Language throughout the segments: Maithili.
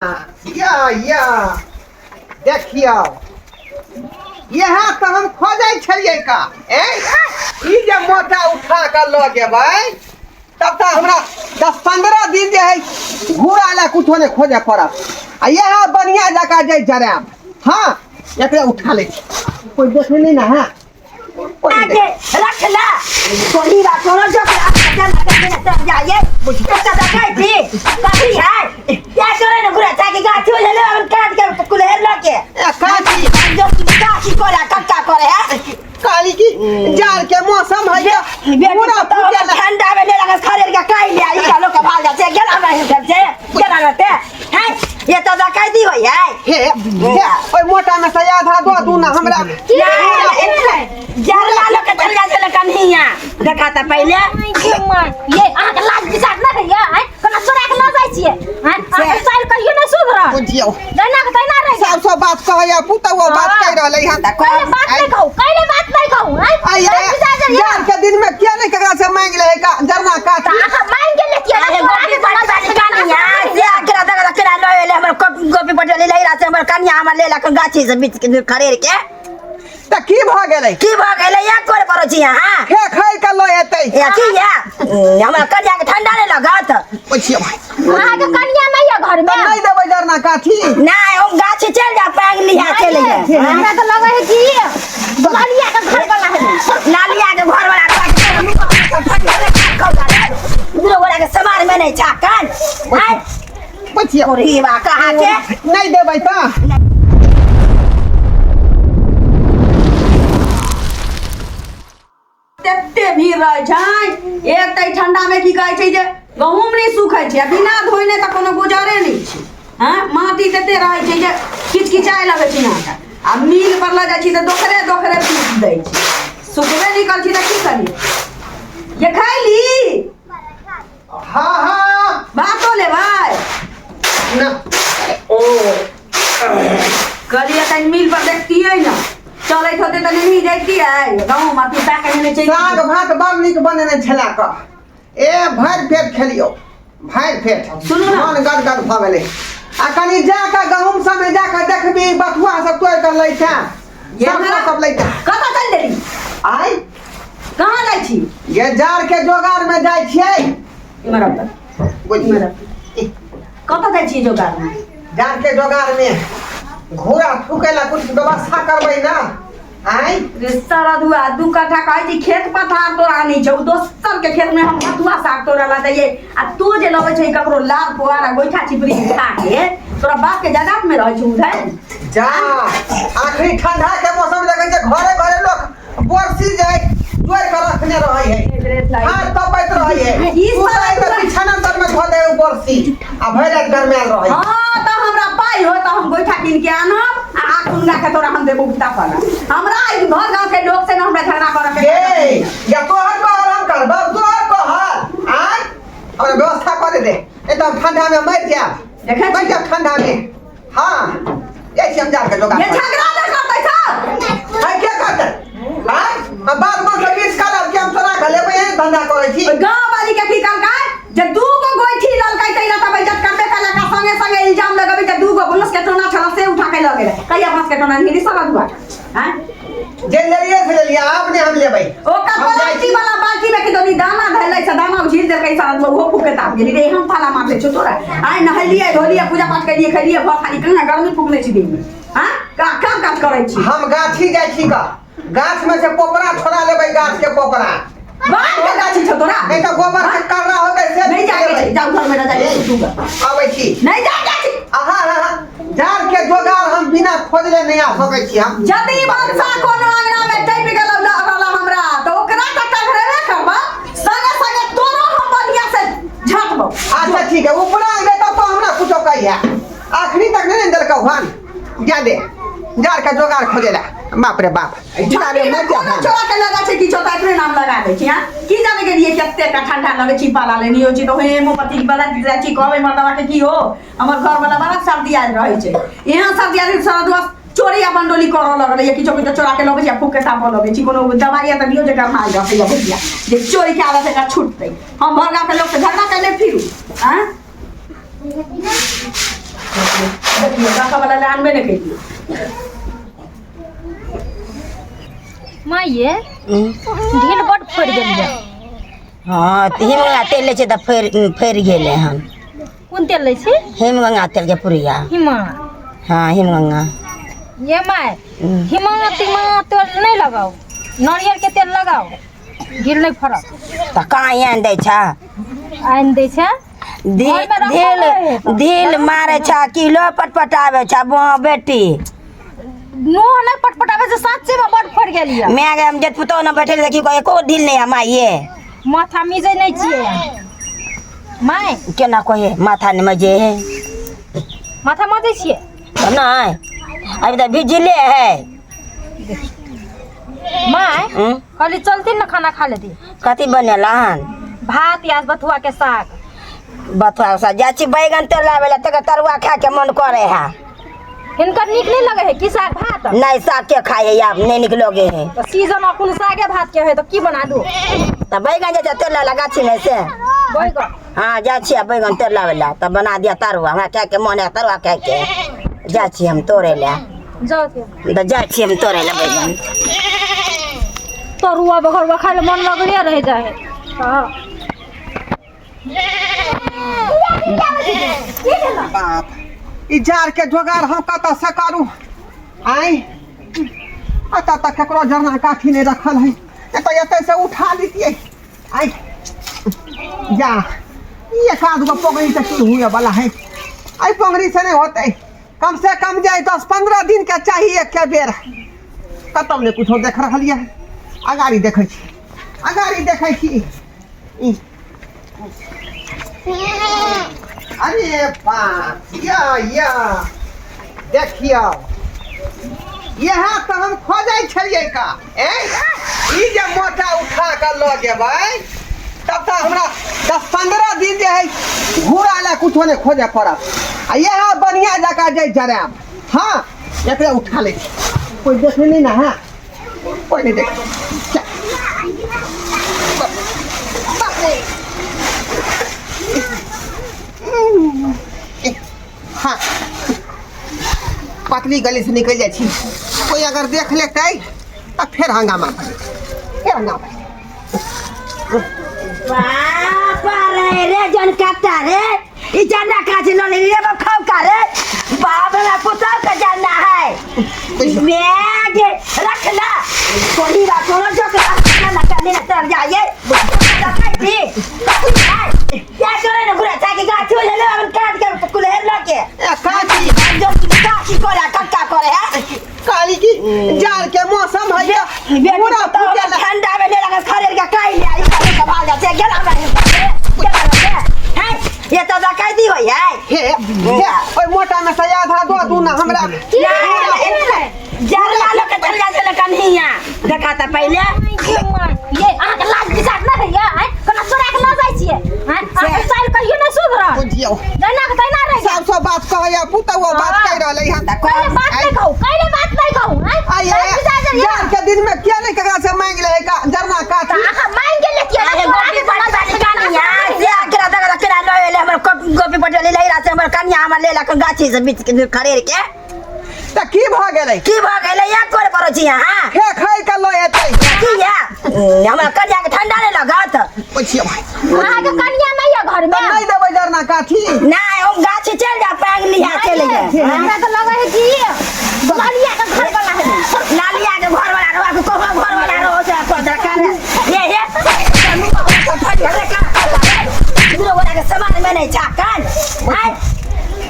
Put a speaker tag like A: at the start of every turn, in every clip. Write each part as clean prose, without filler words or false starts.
A: या या देखियौ, इएह तऽ हम खोजै छलियै का। ए, ई जे मोटा उठा कऽ लऽ जेबै तब तऽ हमरा 10-15 दिन जे है घूरा लए कुछो नहि खोजऽ पड़त आ इएह बढ़िआँ जकाँ जे जरायब। हँ, एकरे उठा लै छी, कोइ देखै नहि ने। हँ,
B: आगे रख ला कोनी बात कोनो जो जाइए कथी है क्या करे न घुरा ताकि गाछी हो जाले हम काट के कुल्हेर ल के
A: ए, काची
B: जो काची करे कक्का करे है।
A: काली की जाड़ के मौसम है ये
B: पूरा ठंडा में ले लगा खरेर के काई ले आई लोग के भाग जाते गेला नहीं से गेला रहते हैं, ये तो डकैती होई है।
A: हे हे, ओहि मोटा में से आधा दऽ दू ना हमरा।
B: जरना लोग के चल जाए कन्हैया देखा त पहले।
C: ये अहाँके लाज विचार नहि होइया? आँय, कोना चोरा के लऽ जाइ छियै? आँय, अहाँके चालि कहियो नहि सुधरत।
A: बुझियौ,
C: जहिना के तहिना रहि
A: सब सब बात कहैया, पुतहु बात कहि रहलै हन।
C: कैले बात नहि कहू, कैले बात नहि कहू। आँय,
A: आइ
C: लाज विचार जे यऽ।
A: जाड़ के दिन में किया नहीं ककरा से मांगि ले का जरना काट?
C: तऽ अहाँ मांगि के लेतियै
B: अरे
C: ने, चोरा
B: गोपी
C: के तऽ लऽ
B: पटवाली
C: जाइ
B: कन्हैया से अकेला दगला अकेला लऽ एलै हमर गोपी पटवाली लहिरा से हमर कन्या हमर लेलक गाछी से बीच के खरेर के।
A: तऽ की भऽ गेलै?
B: की भऽ गेलै? या कोर पड़ो छी अहाँ?
A: हे, खाइ के लऽ एतै।
B: या की या हमरा कन्या के ठंडा नहि लगत?
A: बुझियौ भाई।
C: अहाँके कनिया नहि यऽ घर
A: तऽ
C: में?
A: नहि देबै जरना काठी?
B: नहि, हम गाछी चलि जा पागि लिहा चलि जा।
C: हमरा तऽ लगै है कि लालिया के घर वाला है।
B: नालिया के घर वाला गोरा के समार में नहीं छाकन।
A: बुझियौ।
B: कोरीबा कहाँ के।
A: नहि देबै तऽ
D: तते भीड़ रहै छै। एक तऽ ठंडा में की कहै छै जे गहूँम नहि सुखै छै आ बिना धोइने तऽ कोनो गुजरे नहि छै। हँ, माटी तते रहै छै जे किचकिचाए लगै छै अहाँके आ मिल पर लऽ जाइ छी तऽ दोसरे दोसरे पीस दै छै, सुखबे नहि करै छी तऽ की करियै? ये खैली?
A: हाँ हाँ।
D: भातो लेबै?
A: ना ओ।
D: कहलियै कनि मिल पर देखतियै ने, चलैत होतै तऽ नहीं जैतियै, गहूँम आ पिसा के नेने चलि।
A: साग भात बड़ नीक बनेने छला क, ए भरि पेट खेलियौ, भरि पेट।
D: सुनू ने।
A: मन गदगद भऽ गेलै आ कनि जा कऽ गहूँम सबमे जा कऽ देखबी, बथुआ सब तोड़ि कऽ लै छै, सरसो सब लै छै।
D: कतऽ चलि देली?
A: आइ
D: कहाँ जाइ छी?
A: ये जाड़ के जोगाड़ में जाइ छियै।
D: इमहर आउ तऽ।
A: बुझियौ।
D: इमहर आउ। कतऽ जाइ छी जोगाड़ में?
A: जाड़ के जोगाड़ में घोड़ा फूके ला कुछ व्यवस्था करबै ना आइ।
D: सरदुआ 2 कट्ठा कहै छी खेत पथार तोरा नहि छौ, दोसर के खेत में हम बथुआ साग तोड़ा ला दैयै आ तू जे लबै छै ककरो लार पुआर आ गोइठा चिपरी उठा के तोरा बाप के जायदाद में रहै छौ उधर।
A: जा, आखिरी ठंडा के मौसम लगै छै, घरे घरे लोक बरसी जाय जोड़ के रखने रहै है, हाथ तपैत रहै है।
D: ई
A: तू तऽ एतऽ बिछाना तर में धो दे बरसी आ भरि रात गरमायल रहै।
D: हाँ, तऽ हमरा पाइ हो तऽ हम गोइठा कीन के आनब आ आग उनगा के तोरा हम देबो उठता पर। हमरा ई घर गांव के लोग से न हमरा झगड़ा करऽ के।
A: ए, या तोहर कहल हम करब, तोहर कहल आय हमरा व्यवस्था कर दे, एकदम ठंडा में मर जायब।
D: देखै छी।
A: मर जायब ठंडा में। हाँ, जाइ छी हम जाके जोगाड़
D: ये
A: करब।
D: झगड़ा नहि करतै सर।
A: है के करतै? आय आ बाप माँ से 20 करब कि हम तोरा के लेबै, एहन धंधा करै छी।
D: गांव वाली के की कहलकै जे 2 गो गोइठी ललकै तैला तब इज्जत करबे कलक आ संगे संगे इल्जाम लगबी जे 2 गो बांस के टोना छला से उठा के लऽ गेलै। कहिया बांस के टोना निरी सब अधुआ हैं?
A: जे लेलिए से लेलिए, आब नहि हम लेबै।
D: ओकर
A: हम जाइ
D: प्लास्टिक
A: छी।
D: वाला बाल्टी में की दोनी दाना धैलै से दाना उझिल देलकै सारा, ओहो फूक के ताप गेली रे। हम थाला मारले छौ तोरा। आइ नहेलियै धोलियै पूजा पाठ केलियै खैलियै भऽ खाली कहाँ गर्मी फूकने छी दिन में। हाँ, का काम काज करै छी?
A: हम गाछी जाइ छी का, गाछ में से पोपरा छोड़ा लेबै, गाछ के पोपरा।
D: बाप के गाछी छौ तोरा?
A: नहीं तऽ गोबर के कर्रा होतै से
D: नहीं जाके
A: लेबै।
D: छै, जाउ घर में रह जाइए तू।
A: अबै छी।
D: नहीं जा गाछी।
A: आहा हा, जाड़ के जोगाड़ हम बिना खोजले नहीं आ सकै छी हम।
D: यदि मनसा कोनो अंगना में टपि गेलौ रहल हमरा तऽ ओकरा तऽ टघरेबे करबा, संगे संगे तोरो हम बढ़िया से झाँटबौ।
A: अच्छा ठीक है, ऊपरा देता तो हमरा कुछो कहिया आखिरी तक नहीं ने देलकौ हन। जा दे जाड़ के जोगाड़ खोजेला, बाप रे बाप, जाड़े मर जा
D: कोनो
A: हम।
D: चोरा के लगा छै किछो तऽ एकरे नाम लगा दै छी। हाँ, की जाने गेलियै कते का ठंडा लगै छी, पाला लेनी होइ छी तऽ हेमोपैथी वाला जाइ छी कहबै मर्दवा के की हो हमर घर वाला बड़ा सर्दी आयल रहै छै, एहन सर्दी आयल सरदुआ चोरी आ बंडोली करऽ लगलै, किछो किछो चोरा के लबै छी आ फूक के तापऽ लगै छी। कोनो दवाई तऽ दियौ जे गरमा रहतै या भैया जे चोरी के आदत एकरा छूटतै। हम भर गाँव के लोक से झगड़ा करने फिरू। आँ, देखियौ रखऽ वाला लए आनबे नहि केलियै।
C: माँ ये ढील बड फड़ि गेल ये।
B: हँ, तऽ हिमगंगा तेल लै छै तऽ फड़ि फड़ि गेलै हन।
C: कोन तेल लै छी?
B: हिमगंगा तेल के पुड़िया।
C: हिमा।
B: हँ, हिमगंगा।
C: ये my, Hima तिमा तेल नहि लगाउ, नारियल के तेल लगाउ, ढील नहि फड़त।
B: तऽ कहाँ आनि दै छ?
C: आनि दै छै।
B: ढील
C: घरमे रखल
B: ढील
C: रहै तऽ।
B: ढील मारै छ, किलो पटपटाबै छ बो बेटी।
C: मुँह नहि पटपटाबै छै, साँचे मे बड फड़ि गेल ये।
B: मैं गे हम जे पुतोह ने बैठल देखी कोई एको ढील नहीं हम आइए।
C: माथा मिजै नहि छियै my.
B: केना कहे माथा नहि मजे है?
C: माथा मजै छियै?
B: तऽ नहि, अभी तऽ भिजले है।
C: My,
B: हम्म?
C: कहली चलथिन ने खाना खा लेती।
B: कथी बनेला हन?
C: भात या बथुआ के साग।
B: बथुआ के साग। जाइ छी बैगन तेल लाबै लए, तकर तरुआ खाय के मन करे है।
C: हिनकर नीक नहीं लगे है की साग भात?
B: नहीं, साग के खाए है आब नहीं नीक लगे है।
C: तो सीजन अखन सागे भात के है तो की बना दू?
B: तऽ बैगन जे छै तेल लाबै गाछी में से।
C: बैगन?
B: हाँ, जाइ छी बैगन तेल लाबै लए, तब बना दिया तरुआ। हमरा खाय के मन है तरुआ खाय के। जाइ छी हम तोड़े लए।
C: जाउ के।
B: तऽ जाइ छी हम तोड़े लए बैगन।
C: तरुआ बघरुआ खाय ले मन लगले रह जाए है। हाँ।
A: बाप, ई जार के जोगाड़ हम कतऽ से करू? आँय, एतऽ तऽ केकरो जरना काठी नहि रखल है, एतऽ एतऽ से उठा लितियै। आँय जा, ई एक आध गो पोंगरी तऽ की हुए वाला है? एहि पोंगरी से नहि होतै, कम से कम जे 10-15 दिन के चाही एक के बेर। कतौ नहि कुछो देख रहल यऽ। अगाड़ी देखै छी, अगाड़ी देखै छी। ई अरे बाप, या या देखियौ, इएह तऽ हम खोजै छलियै का। ए ई जे मोटा उठा कऽ लऽ जेबै तब तऽ हमरा 10-15 दिन जे है घूरा लए कुछो नहि खोजऽ पड़त, आ इएह बढ़िआँ जकाँ जे जरायब। हाँ, एकरे उठा लै छी, कोइ देखै नहि ने। हाँ, कोइ नहि देखै। चल। बाप रे। हाँ, पतली गली से निकल जाइ छी, कोई अगर देख लेतै तऽ फेर हंगामा भऽ जेतै, फेर हंगामा भऽ जेतै।
B: बाप रे रे जन काटा रे, ई चंदा काची लो ले रे बाप खाओ का रे बाप रे, पुताव का जानना है मैं के रख ला कोनी बा कोनो जो के रख ना करने ना तर जाइए डकैती कथी है क्या करे ना घुरा चाके गाछी हो ले अपन काट के कुल्हेर लके।
A: ए काची
B: जो काची करे कक्का करे है।
A: काली की जाड़ के मौसम है तऽ
B: बेटी
A: पूरा
B: पुतोह
A: फूटे
B: के ठंडा में ले लगा खरेर के काई ले आई के भाग जाते गेला हमरा गेला हैं ये तो डकैती होई है।
A: हे हे, ओहि मोटा में से आधा दऽ दू ना हमरा।
B: जरला लोग के चल जा चल कन्हिया देखा त पहले।
C: ये अहाँके लाज विचार नहि होइया? आँय, कोना चोरा के लऽ जाइ छियै? आँय, अहाँके चालि कहियो नहि सुधरल,
A: बुझियौ
C: जहिना के तहिना रहि गेल।
A: सब सब बात कहैया पुतहु, बात कहि रहलै हन।
C: कैले बात नहि कहू, कैले बात नहि कहू। आँय,
A: आइए
C: लाज विचार जे यऽ।
A: जाड़ के दिन में किया नहीं ककरा से मांग ले का जरना
C: तऽ
A: काठी?
C: अहाँ मांगि गेल लेतियै
B: अरे
C: चोरा
B: गोपी
C: के लऽ
B: पट
C: जाइ
B: वाली
C: छियै,
B: कन्हिया से अकेला दगड़ा केना लऽ एलै हमर गोपी पटवाली लहिरा से हमर कन्या हमर लेलक गाछी से बीच के खरेर के।
A: तऽ की भऽ गेलै?
B: की भऽ गेलै? या कोर पड़ो छी अहाँ?
A: हे खाइ के लऽ एतै
B: की या हमरा कन्या के ठंडा नहि लगत?
A: बुझियौ भाई,
C: अहाँके कन्या नहि यऽ घरमे?
A: तऽ नहि देबै जरना काठी?
B: नहि, हम गाछी चलि जा पांग लिहा चलि जा।
C: हमरा तऽ लगै है कि लालिया के घर वाला है।
B: लालिया के घर वाला रहो, कहो घर वाला रहो से को दरकार है। ये ये दूरो वाला के सामान में नहीं छाकन आय।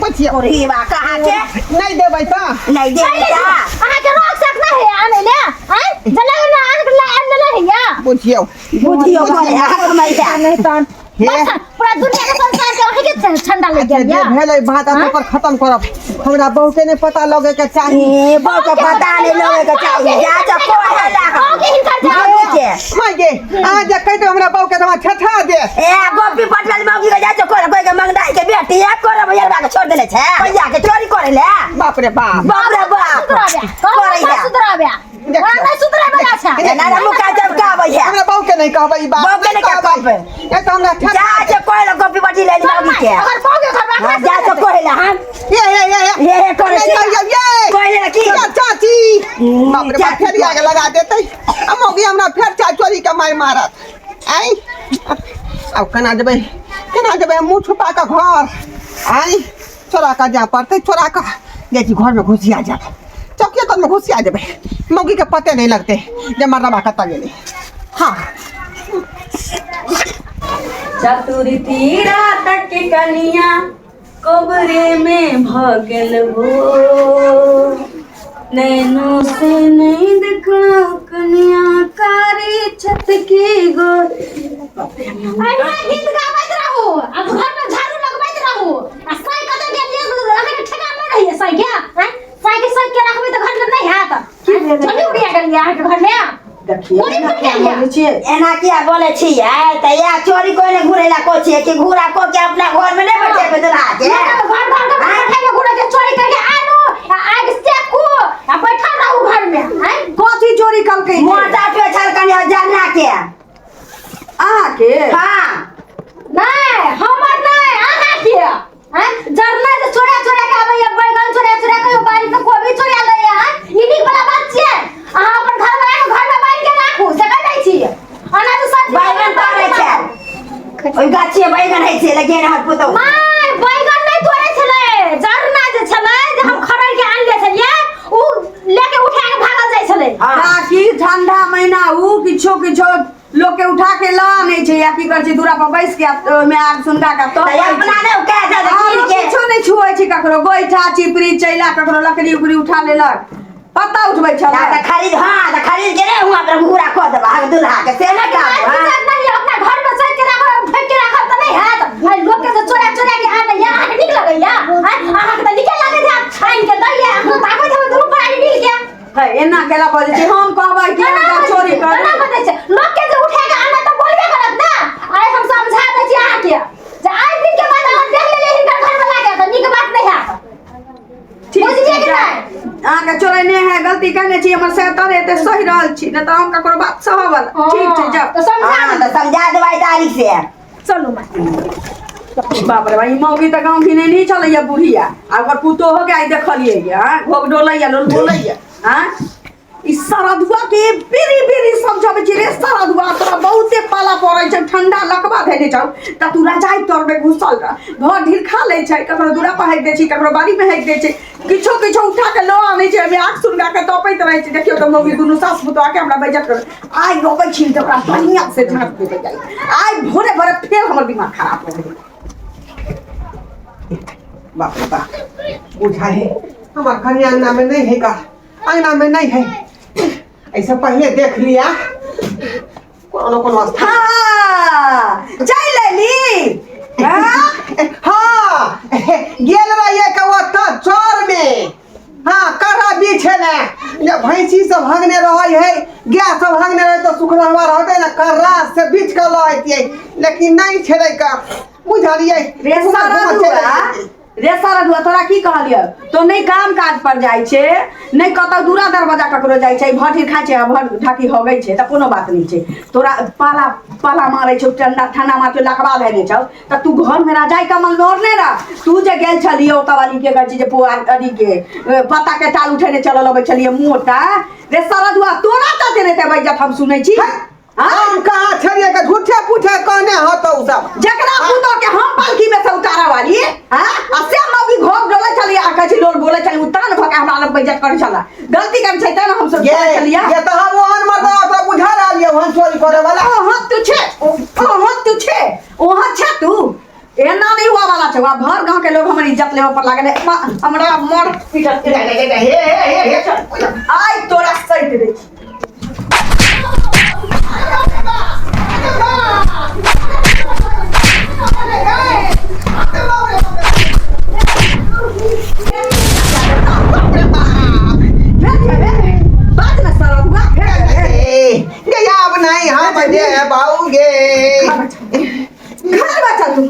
A: बुझियौ
B: ओरी बा कहाँ के
A: नहि देबै तऽ
B: नहीं देबै ता।
C: अहाँके रोक साक नहि है आनै ले? आँय, जला ना अहाँके ला आनै ले है।
A: बुझियौ
B: बुझियौ करे हाथ मैया
C: नहि तहन
A: हे।
C: बस, पूरा दुनिया के संसार के अहाँके ठंडा लागि
A: जे
C: गेल
A: जे
C: यऽ।
A: भेलै बात अब ओकर खत्म करब, हमरा बहू के नहि पता लगे के चाही।
B: ए बहू के पता नहीं लगे के चाहिए, जा जा को है ला
C: बहू के हिनकर जाओ।
B: बहू के
A: माय गे, अहाँ जे कहि देब हमरा बहू के तऽ हमरा छठा दे।
B: ए गोपी पटवाली मौगी के जा जो कोई कोई के मंगदाई के बेटी है कोरे भैया के छोड़ देले छे भैया के चोरी करे ले।
A: बाप रे बाप,
B: बाप रे बाप,
C: सुधराबे
B: करे है।
C: सुधराबे ओकरा नहि सुधराबे वाला छै।
B: ए ना ना मुका जब का भैया
A: हमरा बहू के नहीं कहबै ई बात।
B: बहू के नहीं कहबै।
A: नहीं तऽ हमरा
B: जा जो कोई गोपी पटी ले मौगी के।
C: अगर बहू के घर
B: हाँ, जा जो कोई हम
A: ये ये ये ये
B: ये ये करे
A: नहीं
B: छी
A: कहियो ये
B: कोई नहीं की
A: चाची बाप रे बाप
B: चाची
A: फेर आग लगा देतै आ मौगी हमरा फेर चा चोरी के मारि मारत आइ आब केना जेबै केना जेबै हम मुँह छुपा कऽ घर आइ चोरा कऽ जाय पड़तै चोरा कऽ जाइ छी घरमे घुसिया जायब चौकिए तरमे घुसिया जेबै मौगीके पते नहि लगतै जे मर्दबा कतऽ गेलै हँ
D: चतुर्थी रात के कनिया कोबरे में भ गेल हो नैनो से नहीं देखलो कनिया कारी छत की गोर
C: अहिना गीत गाबैत रहू आ घर में झाड़ू लगबैत रहू आ साई कतऽ गेलियै अहाँके ठेकान नहि रहैये साई के आँय साई के साई के रखबै तऽ घर में नहि हैत जल्दी उड़िया गेलियै अहाँके घर में
D: देखिए
C: कोनी फुट गेलियै
D: छियै
B: एना किया बोले छियै तऽ या चोरी कोई ने घुरेला को छियै कि घुरा को के अपना घर में नहीं बैठेबे दुल्हा के
C: घर घर के बैठे में घुरा के चोरी करके आनू आ आग सेकू आ बैठल रहू घर में आँय
D: कथी चोरी कलकै
B: मोटा पे छल कनिया जरना के
D: अहाँके
B: हाँ
C: नहीं हमर नहीं अहाँके आँय जरना जे चोरा चोरा के आबैया बैगन चोरा चोरा के बाड़ी से कोबी चोरा लैया आँय ई नीक वाला बात छियै अहाँ अपन घर में घर में बान्हि के राखू से कहि दै छी अना तऽ सब
B: बैगन तोड़ै छै ओहि गाछी में बैगन होइ छै लेकिन हमर पुतहु
C: माय बैगन नहि तोड़ै छलै जरना जे छलै जे हम खड़ै के आनले छलियै उ लेके उठा के भागल जाइ छलै
B: हाँ
D: ताकि ठंडा महीना उ किछो किछो लोग के उठा के ल आनै छै या की करै छै दूरा पर बैस के ओहिमे आग सुनगा के
B: तऽ अपना नहि कह दे
D: आरो
B: कीन के
D: किछो नहि छुअै छै ककरो गोइठा चिपरी चैला ककरो लकड़ी उकड़ी उठा लेलक पत्ता उठबै
B: ना
D: छलै
B: तऽ खरीद हाँ तऽ खरीद के ने हुआं पर घूरा कऽ देबा अहाँके दुल्हा के से नहि
C: आज
B: कहब हाँ
C: विचार नहीं अपना घर में सैत के राखब फेंक के राखब तऽ नहि हैत आइ लोक के जे चोरा चोरा के आनैया अहाँके नीक लगैया आँय अहाँके तऽ नीके लगैत हैत आनि के दैया अहाँ ताकैत हेबै दुनू प्राणी मिल के
D: है एना केला बजै छै हम कहबै कि
C: केना
D: अहाँ
C: बजै
D: चोरी
C: छै? केना
D: करू
C: बजै छै लोक के जे उठा के आनत तऽ बोलबे करत ना आइ हम समझा दै छी अहाँके जे आइ दिन के बाद अहाँ देख लेलियै हिनकर घर वाला के तऽ नीक बात नहि हैत
D: ठीक
C: बुझलियै
D: छै
C: कि नहि
D: अहाँके चोरेने है गलती करने छी हमर से तर एते सही रहल छी नहि तऽ हम ककरो बात सहबल ठीक छै जाउ
C: तऽ समझा
B: हाँ तऽ समझा देबै तारीख से
C: चलू माय
D: बाप रे बाप ई मौगी तऽ गाँव घिने नहीं चलैया बुढ़िया आ ओकर पुतोहो के आइ देखलियै या घोघ डोलैया लोल बोलैया आँ ई सरदुआ के बेरी बेरी समझाबै छी रे सरदुआ तोरा बहुते पाला पड़ै छै ठंडा लकवा धेने छौ तऽ तू रजाई तरमे घुसल रह घर ढीर खा लै छै ककरो दूरा पर हेक दै छै ककरो बाड़ी मे हेक दै छै किछो किछो उठा के लऽ आनै छै ओहिमे आग सुनगा के तपैत रहै छै देखियौ तऽ मौगी दुनू सास पुतोह के हमरा बेइज्जत कर आइ अबै छी तऽ ओकरा बढ़िआँ से झाँप देबै जाइ आइ भोरे भोरे फेर हमर दिमाग खराब हो गेल
A: बाप रे बाप बुझा है हमार कन्या अंगना में नहीं है का अंगना में नहीं है ऐसे पहले देख लिया कोनो कोनो स्थान
D: हाँ चलि लेली हाँ?
A: हाँ गेल रहिए के ओतऽ चौर में हाँ कड़ा बीछे ने जे भैंसी सब हगने रहै है गाय सब हगने रहै तऽ सुखलहवा रहतै ने कर्रा से बीछ कऽ लऽ अइतियै लेकिन नहि छलै का बुझलियै
D: रे
A: घुमल
D: सारा
A: घुमल चलि
D: दुआ
A: अइतियै।
D: रे सारा दुआ तोरा की कहलियौ तो नहि काम काज पर जाइ छै नहि कतौ दूरा दरवाजा ककरो जाइ छै भट्ठी खाइ छै आ भर ढाकी हगै छै तऽ कोनो बात नहि छै तोरा पाला पाला मारै छौ ठंडा ठंडा मार छौ लकवा धेने छौ तऽ तू घर में रजाई कमल नोरने रह तू जे गेल छलियै ओतऽ वाली के कहै छै जे पुआ अथी के पत्ता के टाल उठेने चलल अबै छलियै मोटा रे सारा दुआ तोरा तऽ देने ते बैजत हम सुनै छी हाँ?
A: हम कहाँ छलियै के झूठे पूठे कहने हतौ सब
D: जकरा पुतोह के हम पालकी में से उतारा वाली हाँ आ से मौगी घोघ डोलै छलियै आ कहै छी लोल बोलै छलियै उतान भऽ के हमरा लग बेइज्जत करै छला गलती करै छै तें ने हम सब
A: ये
D: छलियै
A: ये तऽ हम ओहन मर्दवा तोरा बुझा रहल ये ओहन चोरी करे वाला
D: ओहन तू छे ओहन तू छे ओहन छे तू एना नहीं हुआ वाला छौ आब भर गांव के लोग हमर इज्जत लेबऽ पर लागल है हमरा मर पीटत
A: हे हे हे हे
D: आइ तोरा सैत दै छी बात ना सरदुआ फेर
A: ये आब नहीं हम जे बाऊगे
D: घर बचा तू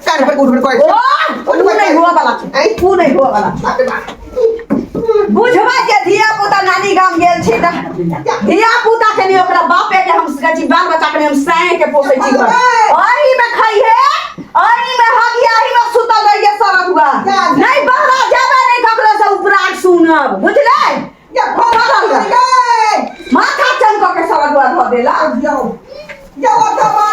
A: कान पर उठ पर
D: ओ ऊ नहीं हुआ वाला छै ऊ नहीं हुआ वाला बुझबा के धिया पुता नानी गाम गेल छी त धिया पुता के नहीं ओकरा बापे के हम कहै छी बाल बच्चा के नहीं हम साए के पोसै छी घर ओही में खाई है अही में हगिया अही में सुतल रहिए सरदुआ।
A: जा।
D: नहीं बहरा जाबे नहीं ककरो से उपराग सुनब बुझले।
A: ये खोल गए।
D: माथा चमक के सरदुआ धो देला।
A: जाओ जाओ तो।